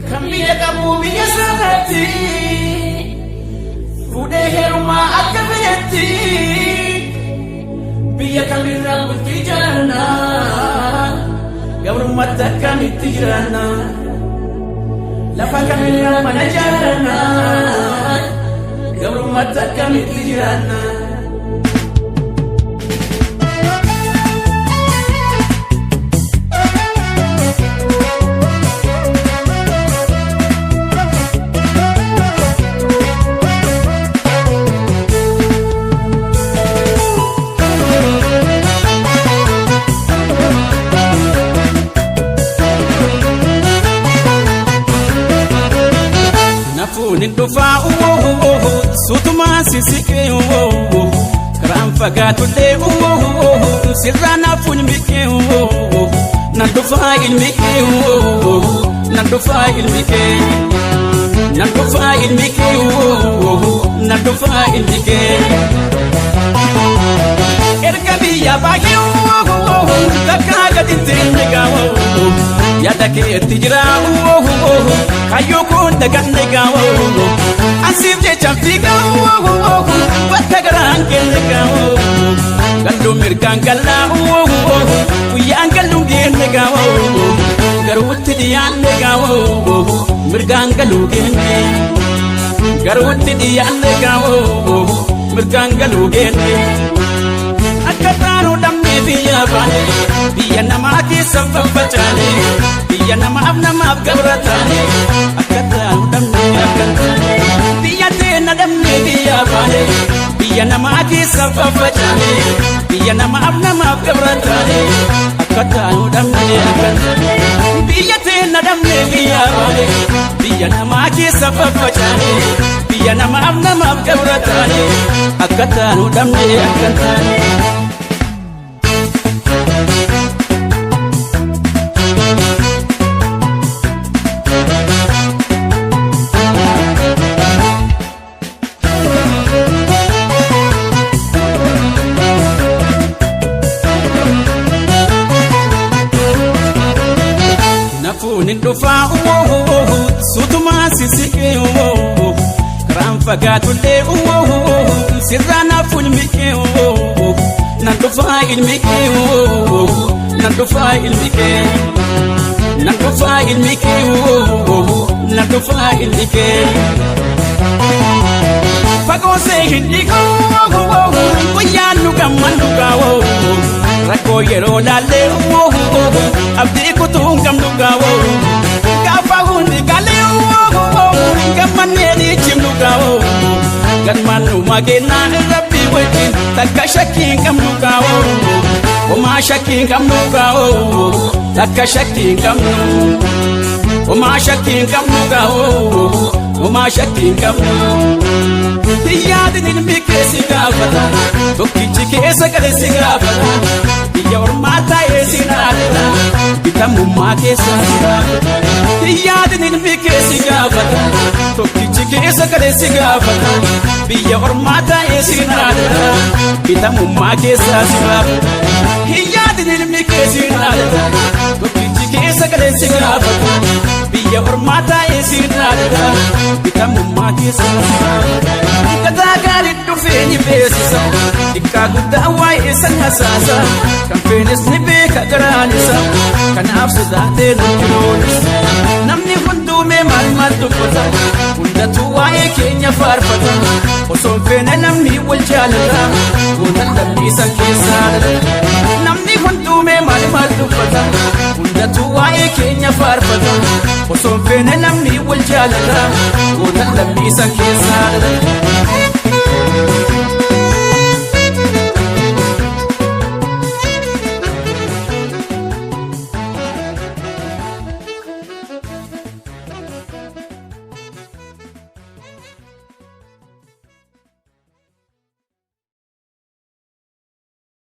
Kan biyya qabu biyya isaarratti fuudhee heerumaa akka fedhetti, biyya kamirraa bultii jaarannaa, gabrummaatti akkamitti jiraannaa, lafa kamirraa mana jaarannaa, gabrummaatti akkamitti jiraannaa. Nafuun hin dhufaa, suutumaan sisiqee, karaan fagaatullee sirraa nafuun miqee, nan dhufaa ilmi kee, nan dhufaa ilmi kee, nan dhufaa ilmi kee, nan dhufaa ilmi kee. Erga biyya baay'ee takkaa gadi teenye gaawoo, yaada keetti jira, kayyoo kun daganne gaawoo, ansiif jechaan fiigaa bakka garaan kenne gaawoo, galluu mirgaan gallaa, guyyaan galluun geenne gaawoo, garuutti dhiyaanne gaawoo, mirgaan galuu geenne, garuutti dhiyaanne gaawoo, mirgaan galuu geenne. Akka taanuu dhabnee biyya baane, biyya namaa keessa faffacaane, biyya namaaf namaaf gabra taane. Akka taanuu dhabnee, akka biyya teena dhabnee biyya baane, biyya namaa keessa faffacaane, biyya namaaf namaaf gabra taane. Akka taanuu dhabnee, akka biyya teena dhabnee biyya baane, biyya namaa keessa faffacaane, biyya namaaf namaaf gabra taane. Akka taanuu dhabnee, akka taane. Nafuun hin dhufaa, suutumaan sisiqee, karaan fagaatullee sirraa nafuun miqee, nan dhufaa ilmi kee, nan dhufaa ilmi kee, nan dhufaa ilmi kee, nan dhufaa ilmi kee. Fagoo see hin dhiqoo, guyyaan nu gammannu gaawoo, rakkoo yeroo laallee abdii kutuu hin qabnu gaawoo, gaafa hundi galee gammannee ni cimnu gaawoo, galmaan nu mageenaa rabbii wajjin takka shakkii hin qabnu gaawoo, homaa shakkii hin qabnu gaawoo, takka shakkii hin qabnu, homaa shakkii hin qabnu gaawoo, homaa shakkii hin qabnu. Yaadin ilmi kee si gaafata, tokkichi keessa gale si gaafata, biyya ormaa taa'ee si dhaadata, bitamummaa keessa si gaafata. Yaadin ilmi kee si gaafata, tokkichi keessa gale si gaafata, biyya ormaa taa'ee si dhaadata, bitamummaa keessa si gaafata. Yaadin ilmi kee si dhaadata, tokkichi keessa gale si gaafata, biyya ormaa taa'ee si dhaadata, bitamummaa keessa si gaafata. Gataa gaarii dhufee ni beeksisa, xiqqaa guddaa waa'ee san hasaasa, kan feenes ni beeka garaan isa, kanaaf sodaatee nutti roolisa. Namni hunduumee maal maal dubbata, hundatu waa'ee keenya faarfata, osoo hin feene namni wal jaalata, goota lammiisan keessaa dhalata. Namni hunduumee maal maal dubbata, hundatu waa'ee keenya faarfata, osoo hin feene namni wal jaalata, goota lammiisan keessaa dhalata.